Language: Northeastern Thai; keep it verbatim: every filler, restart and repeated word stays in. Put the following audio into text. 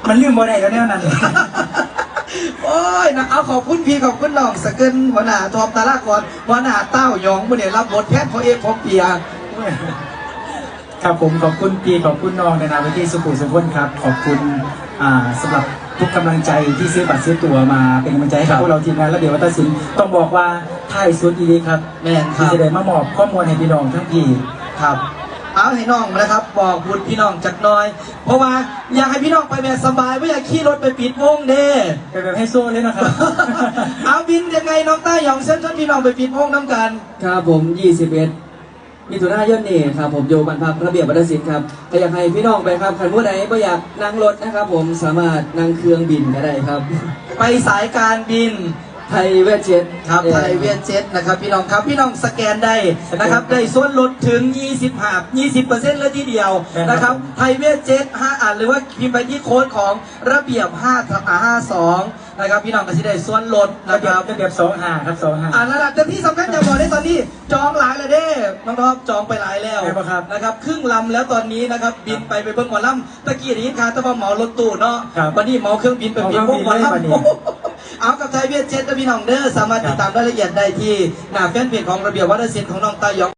มันลืมบ่ได้แล้วแนวนั้น โอ้ยนะ เอาขอบคุณพี่ขอบคุณน้องสะเกินหัวหน้าทอมตาลากรหัวหน้าเต้าหยองมื้อนี้รับบทแทนพ่อเอกพ่อเปีย ครับผมขอบคุณพี่ขอบคุณน้องในนามเวทีสุขุมสุขคนครับ ขอบคุณอ่าสำหรับทุกกำลังใจที่ซื้อบัตรซื้อตั๋วมาเป็นกำลังใจให้กับพวกเราทีมงานระเบียบวัฒนศิลป์ต้องบอกว่าท้ายสุดอีหลีครับ แม่นครับ ที่จะได้มามอบข้อมูลให้พี่น้องทั้งพี่ ครับ เอาให้น้องนะครับบอกบุญพี่น้องจักหน่อย เพราะว่าอยากให้พี่น้องไปแบบสบายไม่อยากขี่รถไปปิดวงเด้ ไปแบบไฮโซเลยนะครับ เอาบินยังไงน้องต้าหยองเชิญชวนพี่น้องไปปิดวงน้ำกัน ครับผม ยี่สิบเอ็ด มิถุนายนนี้ครับผมอยู่บ้านพักระเบียบวัฒนศิลป์ครับก็อยากให้พี่น้องไปครับคันผู้ใดบ่อยากนั่งรถนะครับผมสามารถนั่งเครื่องบินก็ได้ครับ ไปสายการบิน ไทยเวทเจ็ต ครับ เอ่อ ไทยเวทเจ็ตนะครับพี่น้องครับพี่น้องสแกนได้นะครับ สแกน ได้ส่วนลดถึง ยี่สิบห้า ยี่สิบเปอร์เซ็นต์เลยทีเดียว แม่นครับ นะครับ ผม ไทยเวทเจ็ตห้าอันหรือว่าพิมพ์ไปที่โค้ดของระเบียบห้าอ่าห้าสองนะครับพี่น้องก็สิได้ส่วนลดนะครับ ระเบียบสองห้าครับสองห้า อ่าแล้วล่ะแต่ที่สำคัญอยากบอกได้ตอนนี้จองหลายแล้วเด้น้องท็อปจองไปหลายแล้ว แม่นบ่ครับ นะครับครึ่งลำแล้วตอนนี้นะครับบินไปไปเบิ่งหมอลำตะกี้ได้ยินข่าวแต่ว่าเหมารถตู้เนาะ ครับ วันนี้เหมาเครื่องบินไปบิน เหมาเครื่องบิน พวกหมอลำ เลยบัดนี้ เอากับไทยเวทเจ็ตนะพี่น้องเด้อสามารถติดตามรายละเอียดได้ที่หน้าแฟนเพจของระเบียบวัฒนศิลป์ของน้องต้าหยอง